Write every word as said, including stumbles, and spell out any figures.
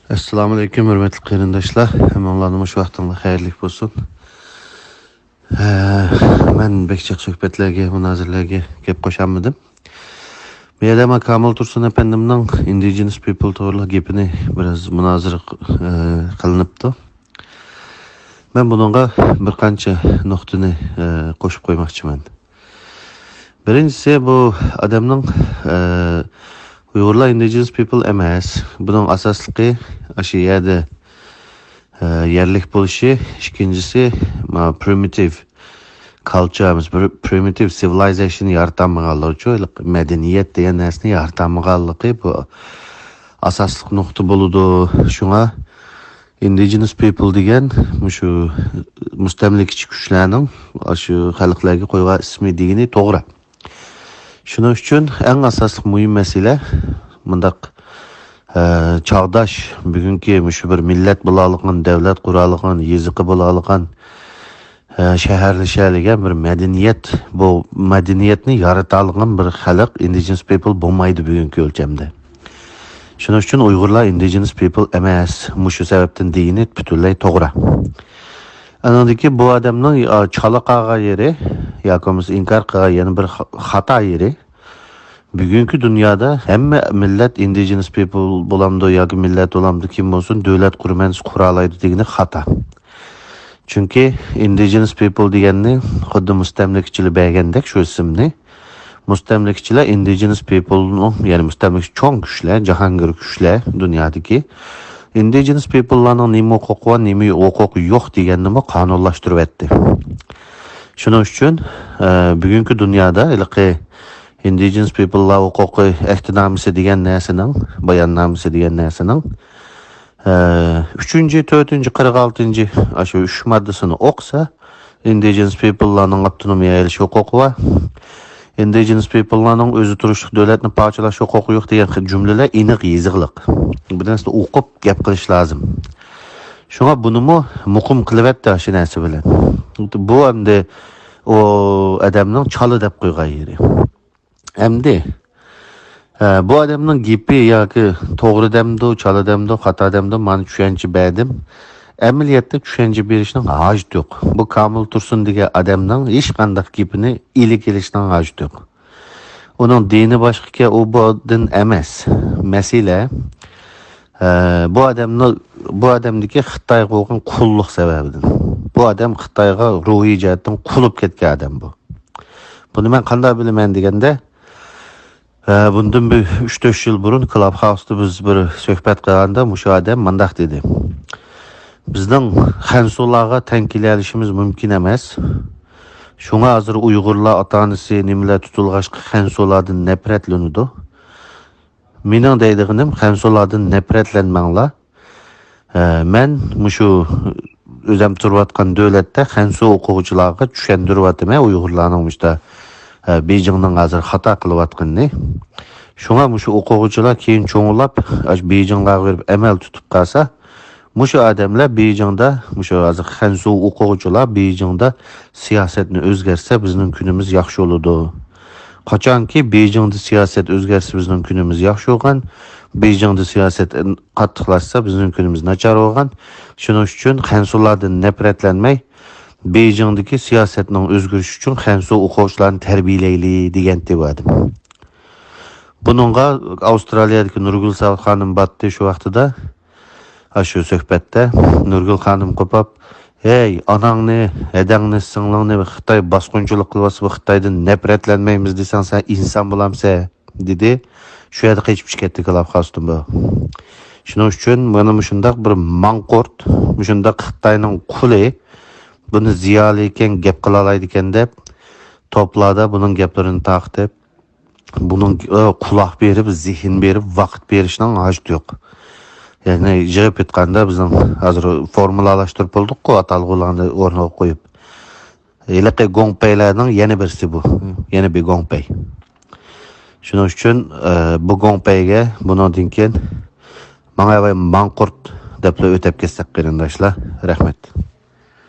ئەسسالامۇئەلەيكۇم، ھۆرمەتلىك قېرىنداشلار. ھەممىڭلارنىڭ مۇشۇ ۋاقتىڭلار خەيرلىك بولسۇن. ھە، مەن بەك جىق سۆھبەتلەرگە، مۇنازىرىلەرگە گەپ قوشالمىدىم. بۇ يەردە مانا كامىل تۇرسۇن ئەپەندىمنىڭ ئىندىجېنس پىپل توغرىلىق گېپىنى بىراز مۇنازىرە، ئە، قىلىنىپتۇ. مەن بۇنىڭغا بىر قانچە نۇقتىنى، ئە، قوشۇپ قويماقچىمەن. بىرىنچىسى، بۇ ئادەمنىڭ، ئە، ئۇيغۇرلار ئىندىجېنس پىپل ئەمەس. بۇنىڭ ئاساسلىقى ئاشۇ يەردە، ئە، يەرلىك بولۇشى. ئىككىنچىسى، ما، پرىمىتىۋ كالچر ئەمەس، بىر پرىمىتىۋ سىۋىلايزېيشن يارىتالمىغانلىقىچۇ، مەدەنىيەت دېگەن نەرسىنى يارىتالمىغانلىقى بۇ ئاساسلىق نۇقتا بولىدۇ. شۇڭا ئىندىجېنس پىپل دېگەن مۇشۇ مۇستەملىكىچى كۈچلەرنىڭ ئاشۇ خەلقلەرگە قويغان ئىسمى دېگىنى توغرا. شۇنىڭ ئۈچۈن ئەڭ ئاساسلىق مۇھىم مەسىلە مۇنداق، ئە، چاغداش، بۈگۈنكى مۇشۇ بىر مىللەت بولالىغان، دۆلەت قۇرالىغان، يېزىقى بولالىغان، ئە، شەھەرلىشەلىگەن بىر مەدەنىيەت، بۇ مەدەنىيەتنى يارىتالىغان بىر خەلق، ئىندىجېنس پىپل بولمايدۇ بۈگۈنكى ئۆلچەمدە. شۇنىڭ ئۈچۈن ئۇيغۇرلار ئىندىجېنس پىپل ئەمەس. مۇشۇ سەۋەبتىن دېگىنى پۈتۈنلەي توغرا. ئانىڭدىكى بۇ ئادەمنىڭ، ئا، چالا قالغان يېرى ياكى بولمىسا ئىنكار قىلغان يەنە بىر خا-، خاتا يېرى، بۈگۈنكى دۇنيادا ھەممە مىللەت ئىندىجېنس پىپل بولامدۇ ياكى مىللەت بولامدۇ، كىم بولسۇن، دۆلەت قۇرىمەن دېسە قۇرالايدۇ دېگىنى خاتا. چۈنكى ئىندىجېنس پىپل دېگەننى خۇددى مۇستەملىكىچىلەر بەرگەندەك شۇ ئىسىمنى، مۇستەملىكىچىلەر ئىندىجېنس پىپلنىڭ، يەنى مۇستەملىكىچى چوڭ كۈچلەر، جاھانگىر كۈچلەر دۇنيادىكى ئىندىجېنس پىپللارنىڭ نېمە ھوقۇقى بار، نېمە ھوقۇقى يوق دېگەننىمۇ قانۇنلاشتۇرۇۋەتتى. شۇنىڭ ئۈچۈن، ئە، بۈگۈنكى دۇنيادا ھېلىقى ئىندىجېنس پىپللار ھوقۇقى ئەھدىنامىسى دېگەن نەرسىنىڭ، باياننامىسى دېگەن نەرسىنىڭ، ئە، ئۈچىنچى، تۆتىنچى، قىرىق ئالتىنچى ئاشۇ ئۈچ ماددىسىنى ئوقۇسا، ئىندىجېنس پىپللارنىڭ ئاپتونومىيە ئېلىش ھوقۇقى بار. ئىندىجېنس پىپللارنىڭ ئۆزى تۇرۇشلۇق دۆلەتنى پارچىلاش ھوقۇقى يوق دېگەن خىل جۈملىلەر ئېنىق يېزىقلىق. بۇ نەرسىنى ئوقۇپ گەپ قىلىش لازىم. شۇڭا بۇنىمۇ مۇقىم قىلىۋەتتى ئاشۇ نەرسە بىلەن. بۇ ئەمدى ئۇ ئادەمنىڭ چالا دەپ قويغان يېرى. ئەمدى، ئە، بۇ ئادەمنىڭ گېپى ياكى توغرا دەمدۇ، چالا دەمدۇ، خاتا دەمدۇ، مانا چۈشەنچە بەردىم. ئەمەلىيەتتە چۈشەنچە بېرىشنىڭ ھاجىتى يوق. بۇ كامىل تۇرسۇن دېگەن ئادەمنىڭ ھېچقانداق گېپىنى ئىلىك ئېلىشنىڭ ھاجىتى يوق. ئۇنىڭ دىنى باشقىكەن، ئۇ بۇ دىن ئەمەس. مەسىلە، ئە، بۇ ئادەمنى، بۇ ئادەمدىكى خىتايغا بولغان قۇللۇق سەۋەبىدىن. بۇ ئادەم خىتايغا روھىي جەھەتتىن قۇلۇپ كەتكەن ئادەم بۇ. بۇنى مەن قانداق بىلىمەن دېگەندە، ئە، بۇندىن بىر ئۈچ تۆت يىل بۇرۇن كلاب خاۋستا بىز بىر سۆھبەت قىلغاندا مۇشۇ ئادەم مۇنداق دېدى: «بىزنىڭ خەنزۇلارغا تەڭ كېلەلىشىمىز مۇمكىن ئەمەس. شۇڭا ھازىر ئۇيغۇرلار ئاتا-ئانىسى نېمىلەر تۇتۇلغاچقا خەنزۇلاردىن نەپرەتلىنىدۇ. مېنىڭ دەيدىغىنىم، خەنزۇلاردىن نەپرەتلەنمەڭلار. ئە، مەن مۇشۇ ئۆزەم تۇرۇۋاتقان دۆلەتتە خەنزۇ ئوقۇغۇچىلارغا چۈشەندۈرۈۋاتىمەن ئۇيغۇرلارنىڭ مۇشتا، ئە، بېيجىڭنىڭ ھازىر خاتا قىلىۋاتقىنىنى. شۇڭا مۇشۇ ئوقۇغۇچىلار كېيىن چوڭلاپ، ئاشۇ بېيجىڭلارغا بېرىپ ئەمەل تۇتۇپ قالسا، مۇشۇ ئادەملەر بېيجىڭدا، مۇشۇ ھازىر خەنزۇ ئوقۇغۇچىلار بېيجىڭدا سىياسەتنى ئۆزگەرتسە، بىزنىڭ كۈنىمىز ياخشى بولىدۇ. قاچانكى بېيجىڭدا سىياسەت ئۆزگەرسە، بىزنىڭ كۈنىمىز ياخشى بولغان. بېيجىڭدا سىياسەت قاتتىقلاشسا، بىزنىڭ كۈنىمىز ناچار بولغان. شۇنىڭ ئۈچۈن خەنزۇلاردىن نەپرەتلەنمەي، بېيجىڭدىكى سىياسەتنىڭ ئۆزگىرىشى ئۈچۈن خەنزۇ ئوقۇغۇچىلارنى تەربىيەلەيلى» دېگەنتى بۇ ئادەم. بۇنىڭغا ئاۋسترالىيەدىكى نۇرگۈل ساۋۇت خانىم باتتى شۇ ۋاقتىدا. ئاشۇ سۆھبەتتە نۇرگۈل خانىم قوپاپ، «ھەي، ئاناڭنى، ھەدەڭنى، سىڭلىڭنى خىتاي باسقۇنچىلىق قىلىۋاتسا، بۇ خىتايدىن نەپرەتلەنمەيمىز دېسەڭ، سەن ئىنسان بولامسەن؟» دېدى. شۇ يەردە قېچىپ چىقىپ كەتتى كلاب خاۋستىن بۇ. شۇنىڭ ئۈچۈن مانا مۇشۇنداق بىر ماڭقۇرت، مۇشۇنداق خىتاينىڭ قۇلى، بۇنى زىيالىيكەن، گەپ قىلالايدىكەن دەپ، توپلاردا بۇنىڭ گەپلىرىنى تارقىتىپ، بۇنىڭ، ئە، قۇلاق بېرىپ، زېھىن بېرىپ، ۋاقىت بېرىشنىڭ ھاجىتى يوق. يەنى يىغىپ ئېيتقاندا، بىزنىڭ ھازىر فورمۇلالاشتۇرۇپ بولدۇققۇ، ئاتالغۇلارنى ئورنىغا قويۇپ. ھېلىقى گوڭپەيلەرنىڭ يەنە بىرسى بۇ. يەنە بىر گوڭپەي. شۇنىڭ ئۈچۈن، ئە، بۇ گوڭپەيگە بۇنىڭدىن كېيىن ماڭاۋاي ماڭقۇرت دەپلا ئۆتەپ كەتسەك، قېرىنداشلار. رەھمەت.